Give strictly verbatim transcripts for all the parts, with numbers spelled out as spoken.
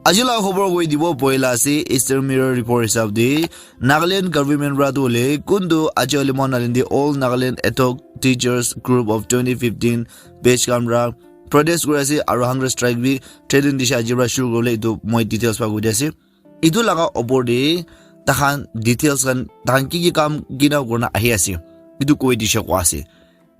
Aji la khobor koi dibo poila ase, Eastern Mirror report hisab de, Nagaland government pra tu hole, kuntu aji hole mon nalin de All Nagaland Ad Hoc Teachers Group of twenty fifteen batch khan pra protest kuri ase, aro hunger strike bi threaten dishe aji pra shuru kuribole, etu moi details pa koi di ase. Etu laga opor de, takhan details khan, takhan ki ki kam kina kurna ahi ase, etu koi dishe koi ase.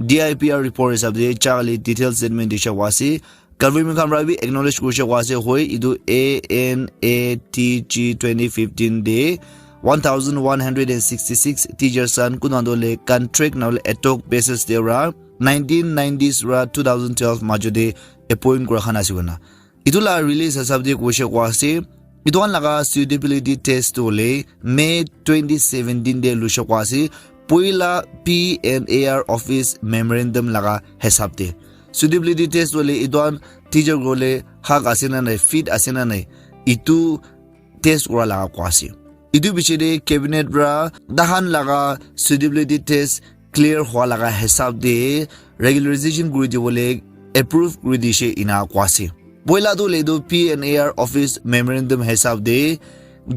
D I P R report hisab de, chakali detailed statement dishe koi ase. Government khan pra bi acknowledge kurishe koi ase, hoi, etu A N A T G twenty fifteen de one thousand one hundred and sixty-six teachers khan kunatu le contract na le ad hoc basis de pra nineteen nineties pra two thousand twelve majo de appoint kura khan ase koina. Etu la release hisab de koishe koi ase, etu khan laga suitability test tu hole May twenty seventeen de luishe koi ase, poila P N A R office memorandum laga hisab de. Suitability test hole etu khan teacher kole hak ase na nai, fit ase na nai, etu test kura laga koi ase. Etu piche de cabinet pra tahan laga suitability test clear hua laga hisab de regularization kuri dibole approve kuri dishe ena koi ase. Poila tu le tu P N A R office memorandum hisab de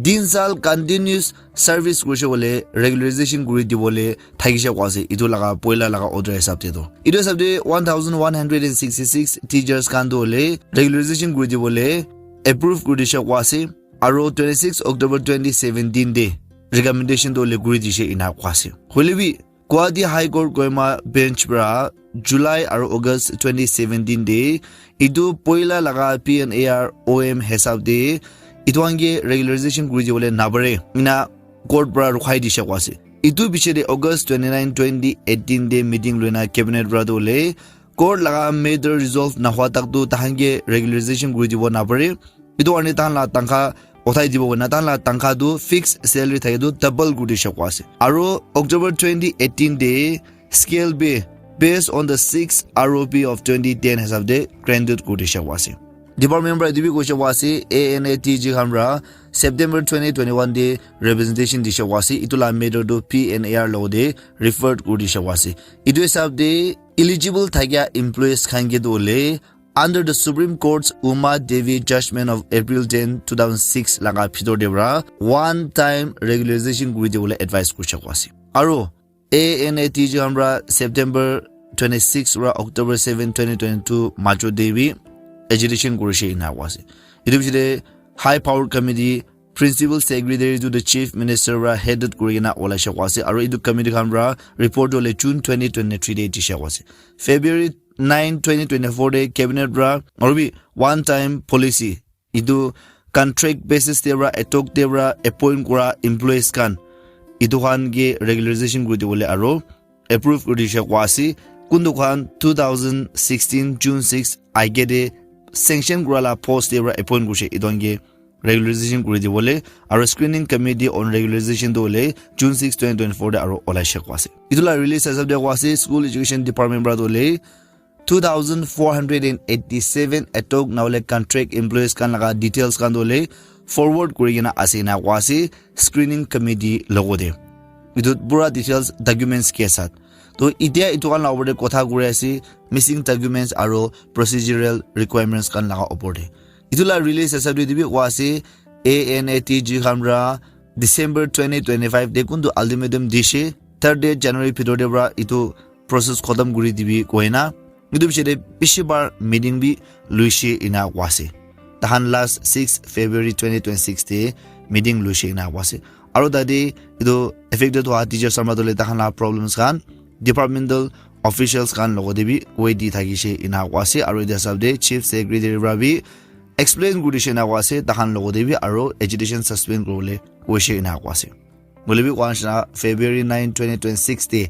tin sal continuous service kurishe kole regularization kuri dibole thakishe koi ase. Etu laga poila laga order hisab de tu. Etu hisab de one thousand one hundred and sixty-six teachers khan tu hole regularization kuri dibole approve kuri dishe koi ase. Aro twenty-six October twenty seventeen de recommendation tu hole kuri dishe ena koi ase. Hole bi Guwahati High Court Kohima bench pra July aro August twenty seventeen de etu poila laga P N A R O M hisab de etu khan ke regularization kuri dibole napare ena court pra rukhai dishe koi ase. Etu piche de August twenty-nine, twenty eighteen de meeting loina cabinet pra tu hole court laga matter resolve nahua tak tu tahan ke regularization kuri dibo napare. Etu karne tahan la tangkha uthai dibo koina, tahan la tangkha tu fixed salary thake tu double kuri dishe koi ase. Aro October twenty eighteen de scale pay based on the six R O P of twenty ten hisab de granted kuri dishe koi ase. Department pra etu bi koishe koi ase, A N A T G khan pra September twenty twenty-one de representation dishe koi ase. Etu la matter tu P N A R logo de referred kuri dishe koi ase. Etu hisab de eligible thakia employees khan ke tu hole under the Supreme Court's Uma Devi judgment of April ten, two thousand six laga bhitor de pra one time regularization kuri dibole advice kurishe koi ase. Aro A N A T G khan pra September twenty-six pra October seven, twenty twenty-two majo de bi agitation kurishe ena koi ase. Etu piche de High Power Committee Principal Secretary to the Chief Minister pra headed kuri kena olaishe koi ase. Aro etu committee khan pra report hole June twenty twenty-three de dishe koi ase. February nine, twenty twenty-four de cabinet pra aro bi one time policy etu contract basis de pra, ad hoc de pra appoint kura employees khan etu khan ke regularization kuri dibole aro approve kuri dishe koi ase. Kuntu khan two thousand sixteen June six I K de sanction kura la post de pra appoint kurishe etu khan ke regularization kuri dibole aro screening committee on regularization tu hole June six, twenty twenty-four de aro olaishe koi ase. Etu la release hisab de koi ase, School Education Department pra tu hole two thousand four hundred and eighty-seven ad hoc na hole contract employees khan laga details khan tu hole forward kuri kena ase ena koi ase screening committee logo de. Etu pura details documents ke saath. To etia etu khan la opor de kotha kuri ase missing documents aro procedural requirements khan laga opor de. Etu la release hisab de bi koi ase A N A T G khan pra December twenty twenty-five de kuntu ultimatum dishe, thirtieth January bhitor de pra etu process khotom kuri dibi koi na. Etu piche de bishi bar meeting bi luishe ena koi ase. Tahan last six February twenty twenty-six de meeting luishe ena koi ase. Aro tate etu affected hua teachers khan pra tu hole tahan la problems khan departmental officials khan logo de bi koi di thakishe ena koi ase. Aro etu hisab de Chief Secretary pra bi explain kuri dishe ena koi ase, tahan logo de bi aro agitation suspend kuribole koishe ena koi ase. Hoile bi koi nishina February nine, twenty twenty-six de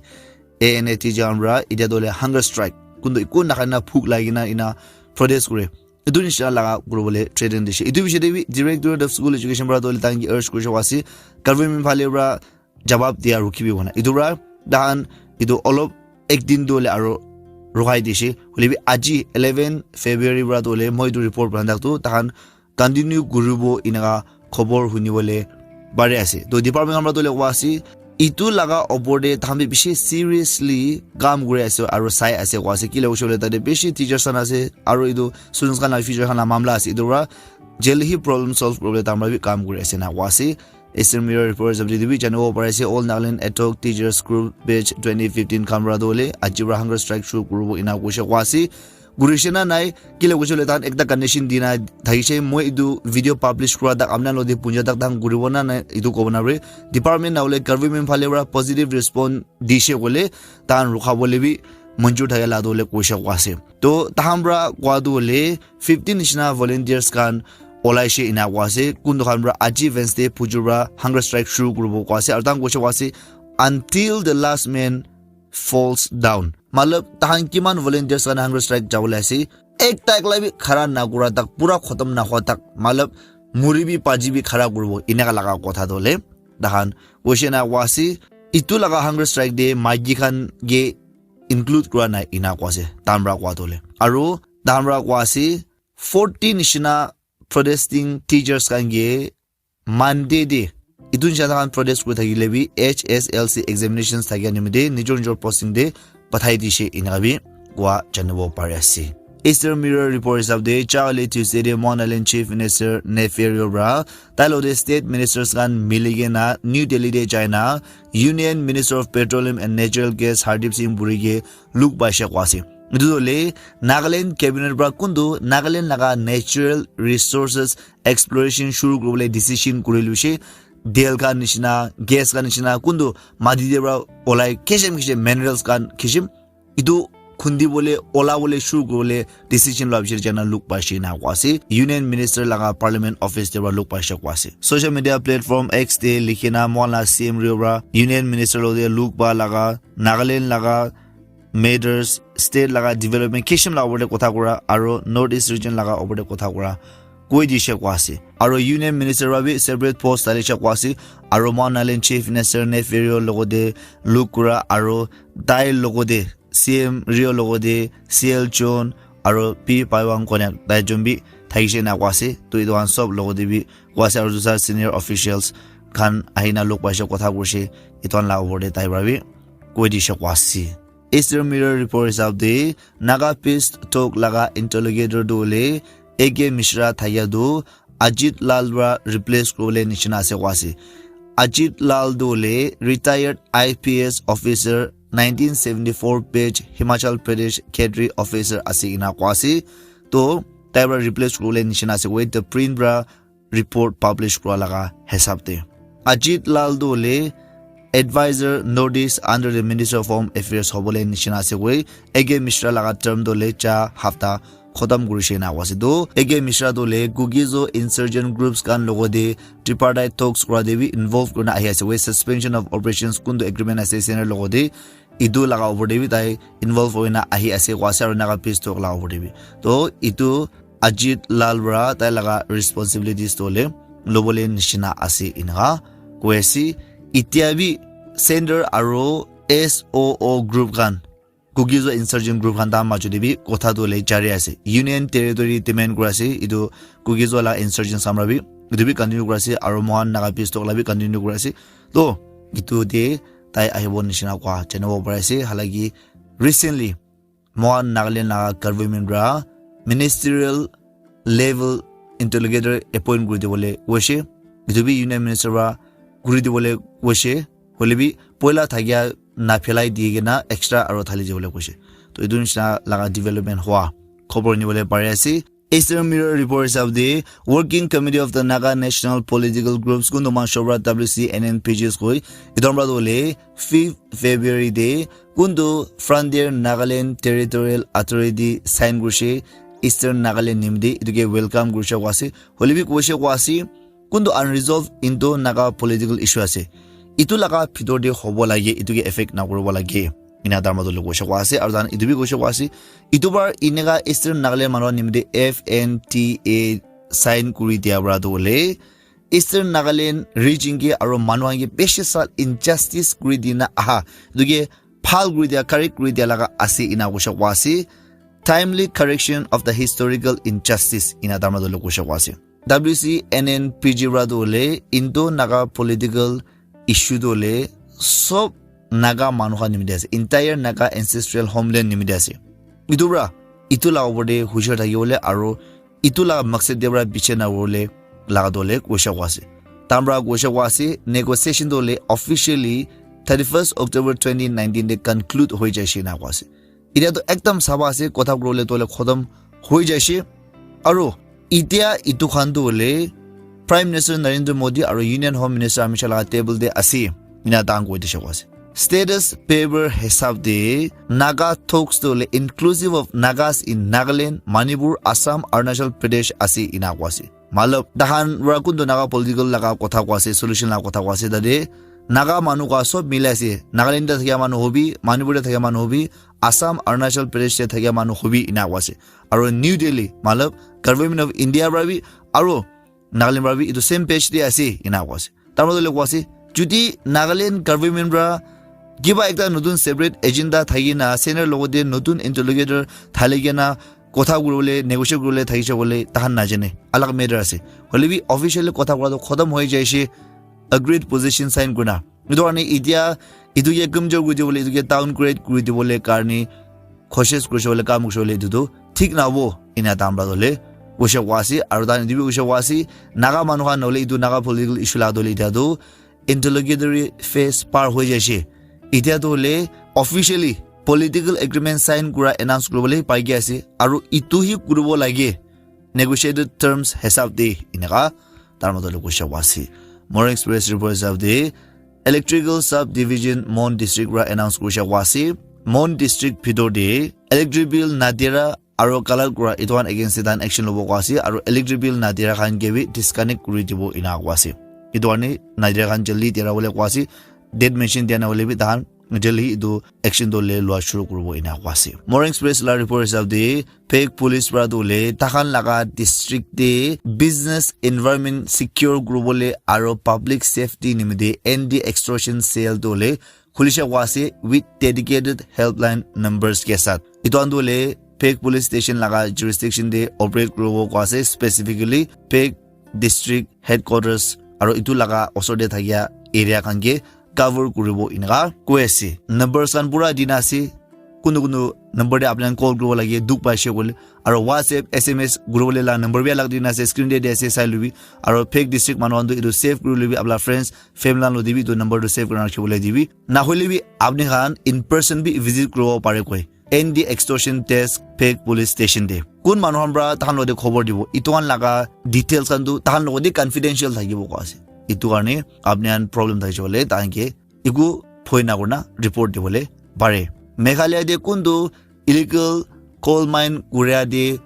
A N A T G khan pra etia tu hole hunger strike, kuntu eku nakhai na bhuk lagi na ena protest kure. Etu nishina laga kuribole threaten dishe. Etu piche de bi Directorate of School Education pra tu hole tahan ke urge kurishe koi ase, government phale pra jawab dia rukhi bi hona. Etu pra tahan etu olop ek din tu hole aro rukhai dishe. Hoile bi aji eleven February pra tu hole moi etu report bana thak tu tahan continue kuribo eneka khobor huni bole pari ase. To department khan pra tu hole koi ase, etu laga opor de tahan bi bishi seriously kam kuri ase aro sai ase koi ase. Kile koishe koile tate bishi teachers khan ase aro etu students khan la future khan la mamla ase. Etu pra Jaldi hi problem solve kuribole tahan para bi kam kuri ase ena koa ase. Eastern Mirror report hisab te bi janibo pari ase, All Nagaland Ad Hoc Teachers Group batch twenty fifteen khan para tu hoile aji para hunger strike shuru kuribo ena koise koa ase. Kurise na nai, kile koise koile tahan ekta condition dina thakise, moi etu video publish kura tak apna lode punja tak tahan kuribo na nai etu kobo na pare. Department na hoile government phale para positive response dise koile tahan rukha bole bi manjur thake la tu hoile koise koa ase. To tahan para koa tu hoile fifteen nishina volunteers khan olaise ena koa ase. Kuntu khan para aji Wednesday phujur para hunger strike shuru kuribo koa ase. Aru tahan koise koa ase, "Until the last man falls down." Matlab, tahan kiman volunteers khan hunger strike jabole ase, ekta ekla bi khara nakura tak, pura khotom nahua tak, matlab, muri bi paji bi khara kuribo, eneka laga kotha tu hoile tahan koise ena koa ase. Etu laga hunger strike te maiki khan ke include kura nai ena koa ase, tahan para koa tu hoile. Aru tahan para koa ase, forty nishina protesting teachers khan ke Monday te etu nishina khan protest kuri thakile bi H S L C examinations thakia nimite nijor nijor posting te pathai dise ena bi koa janibo pari ase. Eastern Mirror report hisab te, ja kali Tuesday te Mon Island Chief Minister Neiphiu Rio para tai lode state ministers khan mili kena New Delhi te jai na Union Minister of Petroleum and Natural Gas Hardeep Singh Puri ke look paise koa ase. Etu tu hoile Nagaland cabinet para kuntu Nagaland laga natural resources exploration shuru kuribole decision kuri loise. Tel khan nishina, gas khan nishina, kuntu mati te para olai kisem kisem minerals khan kisem, etu khundi bole, ola bole shuru kuribole decision loa bichari jana look paise ena koa ase. Union Minister laga Parliament Office te para look paise koa ase. Social media platform X te likhi na mohan la C M Rio para Union Minister lode look pa laga, Nagaland laga matters, state laga development, kisem laga opor te kotha kura, aru North East region laga opor te kotha kura koi dise koa ase. Aru Union Minister para bi separate post dali se koa ase. Aru Mon Island Chief Minister Neiphiu Rio logote look kura, aru tai logote C M Rio logote C L Chon aru P Paiwang Konyak tai jon bi thakise ena koa ase. To etu khan sob logote bi koa ase, aru dusra senior officials khan ahina look paise, kotha kurise, etu khan la opor te tai para bi koi dise koa ase. Eastern Mirror report hisab te Naga Peace Talk laga interlocutor tu hoile A K Mishra thakia tu Ajit Lal para replace kuribole nishina ase koa ase. Ajit Lal tu hoile retired I P S officer, nineteen seventy-four batch, Himachal Pradesh cadre officer ase ena koa ase. To tai para replace kuribole nishina ase koi The Print para report publish kura laga hisab te. Ajit Lal tu hoile advisor North East under the Ministry of Home Affairs hobole nishina ase koi. A K Mishra laga term tu hoile cha hafta khotom kurise ena koa ase. To A K Mishra tu hoile Kuki-Zo insurgent groups khan logote tripartite talks kura te bi involve kurina ahi ase koi. Suspension of operations kuntu agreement ase center logote, etu laga opor te bi tai involve hoina ahi ase koa ase, aru Naga Peace Talk laga opor te bi. To etu Ajit Lal para tai laga responsibilities tu hoile lobole nishina ase ena koi ase. Etia bi center aru S O O group khan, Kuki-Zo insurgent group khan ta majo te bi kotha tu hoile jari ase. Union territory demand kura ase, etu Kuki-Zo la insurgent samra bi, etu bi continue kura ase, aru mohan Naga Peace Talk la bi continue kura ase. To etu te tai ahibo nishina koa janibo pari ase. Halaki recently mohan Nagaland laga government para ministerial level interlocutor appoint kuri dibole koise. Etu bi Union Minister para kuri dibole koise. Hoile bi poila thakia na phelai di kena extra aro thali dibole koise. To etu nishina laga development hua khobor nibole pari ase. Eastern Mirror report hisab te Working Committee of the Naga National Political Groups kuntu man shobra W C N N P Gs koi. Etu amra tu hoile fifth February te kuntu Frontier Nagaland Territorial Authority sign kurise Eastern Nagaland nimite, etu ke welcome kurise koa ase. Hoile bi koise koa ase, kuntu unresolved Indo Naga political issue ase, etu laga bhitor te hobo lage, etu ke affect nakuribo lage. Ena dharma dole koise koa ase, aru dan etu bi koise koa ase, etu bar eneka Eastern Nagaland manu nimite F N T A sign kuri dia para tu hoile Eastern Nagaland region ke aru manu khan ke bishi sal injustice kuri dina aha, etu ke bhal kuri dia, correct kuri dia laga ase, ena koise koa ase. Timely correction of the historical injustice, ena dharma dole koise koa ase. W C N N P G para tu hoile Indo Naga political issue tu hoile sob Naga manu khan nimite ase, entire Naga ancestral homeland nimite ase. Etu para etu la opor te hushar thaki bole aru itu laga maksad te para piche na hole laga tu hole koisha koa ase. Tamra koisha koa ase, negotiation tu hole officially thirty-first October twenty nineteen te conclude hoi jaise ena koa ase. Itya tu ekdam saba ase, kotha kuribole tu hole khotom hoi jaise. Aru itya itu khan tu hole Prime Minister Narendra Modi aru Union Home Minister Amit Shah laga table te ase, ena tahan koi dise koa ase. Status paper hisab te Naga talks tu hole inclusive of Nagas in Nagaland, Manipur, Assam, Arunachal Pradesh ase ena koa ase. Matlab, tahan para kuntu Naga political laga kotha koa ase, solution laga kotha koa ase, tate Naga manu koa sob mili ase. Nagaland te thakia manu hobi, Manipur te thakia manu hobi, Assam, Arunachal Pradesh te thakia manu hobi ena koa ase. Aru New Delhi, matlab, Government of India para bi, aru Nagaland para bi, itu same page te ase, ena koa ase. Tamra tu hole koa ase, jodi Nagaland government para kiba ekta notun separate agenda thaki na, center logote notun interlocutor thali kena kotha kuribole, negotiate kuribole thakise koile, tahan najane. Alag matter ase. Hole bi officially kotha kura tu khotom hoi jaise, agreed position sign kurina. Itu karne itya, itu ke kamjor kuri dibole, itu ke downgrade kuri dibole karne, koshish kurise koile, kam kurise koile, itu tu thik nahobo, ena tamra tu hole koisha koa ase, aru tahan itu bi koisha koa ase, Naga manu khan nohole itu Naga political issue laga tu hole itya tu interlocutory phase par hoi jaise. Itya tu hole officially political agreement sign kura announce kuribole pai ki ase, aru itu hi kuribo lage negotiated terms hisab te, eneka tamra tu hole koisha koa ase. Morung Express report hisab te Electrical Subdivision Mon District para announce kurisha koa ase. Mon District bhitor te electric bill nadira aru color kura itu khan against te tahan action lobo koa ase, aru electric bill nadira khan ke bi disconnect kuri dibo ena koa ase. Itu karne nadira khan jaldi dira bole koa ase. Date mention dia na hole bi tahan jaldi itu action tu hole lua shuru kuribo ena koa ase. Morung Express la report hisab te Phek police para tu hole tahan laga district te business environment secure kuribole aro public safety nimite anti extortion cell tu hole khulisha koa ase with dedicated helpline numbers ke sath. Itu khan tu hole Phek police station laga jurisdiction te operate kuribo koa ase, specifically Phek district headquarters aro itu laga osor te thakia area khan ke cover kuribo eneka koi ase. Numbers khan pura dina ase. Kunu kunu number te apni khan call kuribo lage, dukh paise koile. Aro WhatsApp, S M S kuribole la number bi alag dina ase, screen te di ase, sai lubi. Aro Phek district manu khan tu etu save kuri lubi, apna friends, family khan lo dibi, etu number tu save kurina rakhibo le dibi. Na hoile bi apni khan in person bi visit kuribo pare koi. Anti extortion desk, Phek police station te. Kun manu khan pra tahan lo de khobor dibo. Itu khan laga details khan tu tahan lo de confidential thakibo koa ase. Itu karne apni khan problem thakise koile tahan ke eku phoi na kurina report dibole pare. Meghalaya te kuntu illegal coal mine kuria te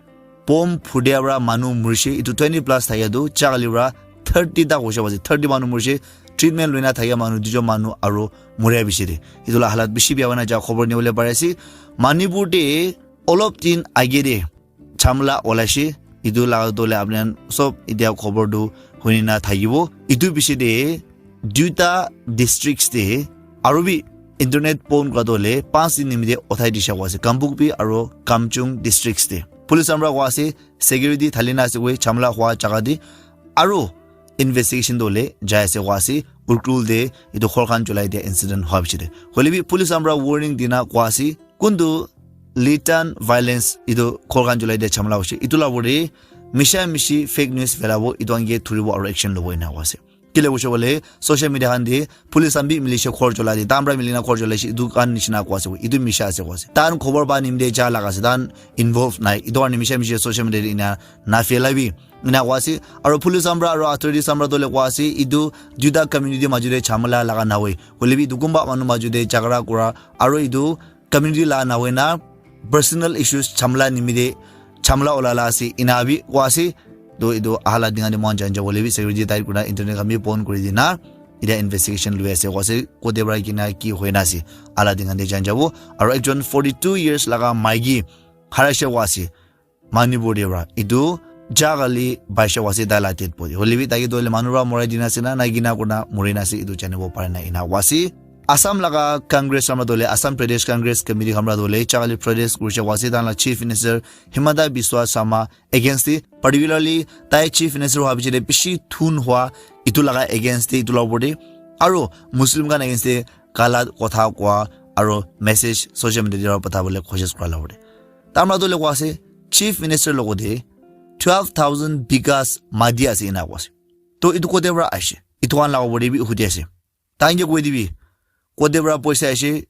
bomb phutia pra manu murishe, itu twenty plus thakia tu chakali pra thirty tak hoishe, thirty manu murishe, treatment loina thakia manu duijon manu aro muria bishi te. Itu la halat bishi bia hoina ja khobor nibole pare ase. Manipur te olop din age te jhamla olaishe, itu la dole apni khan sob itia khobor tu huni na thakibo. Itu bishi te duita districts te aro bi internet pon kura dole panch din nimite uthai disha koa ase, Kangpokpi aro Kamjong districts te. Police khan pra koa ase security thali na ase koi jhamla hua jaga te aro investigation dole jai ase koa ase. Ukhrul te itu ghor khan cholai dia incident hua bishi te. Hoile bi police khan pra warning dina koa ase kuntu latent violence itu ghor khan cholai dia jhamla hoishe. Itu la opor te misha mishi fake news phelabo, itu khan ke thuribo aro action lobo ena koa ase. Kile koishe koile social media khan te police khan bi milishe ghor cholai de, tahan pra milina ghor cholai she, itu khan nishina koa ase, itu misha ase koa ase. Tahan khobor pa nimite ja laga ase, tahan involve nai. Itu karne misha mishi social media te ena na phela bi ena koa ase. Aro police khan pra aro authorities khan pra dole koa ase, itu duita community majo te jhamla laga na hoi. Hoile bi itu kunba manu majo te jhagara kura aro itu community la na hoina personal issues jhamla nimite jhamla ulala ase ena bi koa ase. To itu ahala dinga de mohan jan jabo le bi security tight kurina internet khan bi pon kuri dina ita investigation lui ase koa ase, kote pra kina ki hoina ase ahala dinga de jan jabo. Aro ekjon forty two years laga maiki harashe koa ase Manipur te pra, itu ja kali baisha wase tai la dead body. Hoile bi tai ke toile manu pra morai dina ase na, na gina kurna mori na ase, itu janibo pare na ena wase. Assam laga Congress khan pra toile, Assam Pradesh Congress Committee khan pra toile, ja kali protest kurisha wase, tahan la Chief Minister Himanta Biswa Sarma against te, particularly tai Chief Minister hwa piche te bishi thun hwa, itu laga against te, itu la opor te, aro Muslim khan against te galat kotha koa, aro message social media te patha bole koshish kura la opor te. Tamra tu lekwa ase, Chief Minister logote twelve thousand bighas mati ase ena koa ase. To etu kote para aishe? Etu khan laga opor te bi hudi ase. Tai ke koi dibi, kote para poisa aishe,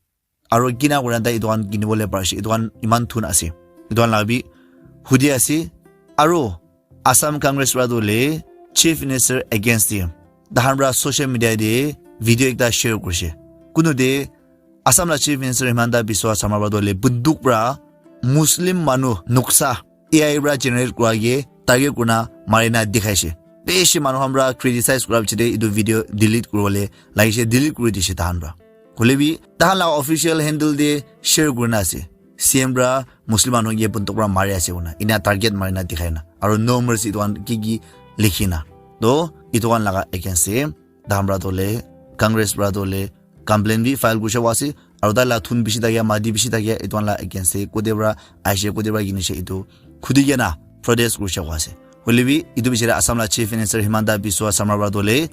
aro kina kura tai etu khan kinibole parishe, etu khan iman thun ase. Etu khan laga bi hudi ase. Aro Assam Congress para tu le Chief Minister against te tahan para social media te video ekta share kurishe. Kunu te Assam la Chief Minister Himanta Biswa Sarma para tu le bunduk para Muslim manu nuksa A I para generate kura ke target kurina marina dikhaishe. Beshi manu khan para criticize kura pichete etu video delete kuribole lagishe, delete kuri dishe tahan para. Hoile bi tahan la official handle te share kurina ase, C M para Muslim manu ke bunduk para mari ase koina, ena target marina dikhai na, aro no mercy etu khan ki ki likhi na. To etu khan laga against te tahan para tu le, Congress para tu le complaint bi file kurishe koa ase, aro tai la thun bishi thakia, mati bishi thakia, etu khan la against te kote para aishe, kote para kinishe, etu khudi kena protest kurishe koa ase. Hoile bi etu bichara Assam la Chief Minister Himanta Biswa Sarma para tu le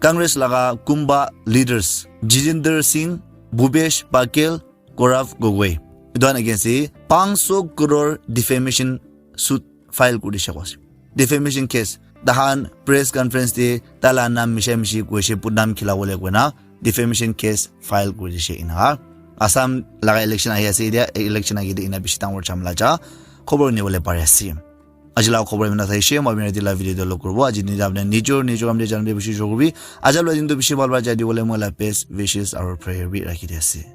Congress laga kumba leaders Jitendra Singh, Bhupesh Patel, Gaurav Gogoi, etu khan against te panch so crore defamation suit file kurishe koa ase. Defamation case, tahan press conference te tai la nam misha mishi koishe, budnam khilabole koina defamation case file kuri dishe ena. Assam laga election ahi ase, etia election age te ena bishi dangor jhamla ja khobor nibole pari ase. Aji laga khobor iman thaishe, moi apni la video te log kuribo. Aji nijor, nijor, nijor kam te jan de bishi shukriya. Aji la din tu bishi bhal bhal jai dibole moi la best wishes aro prayer bi rakhi di ase.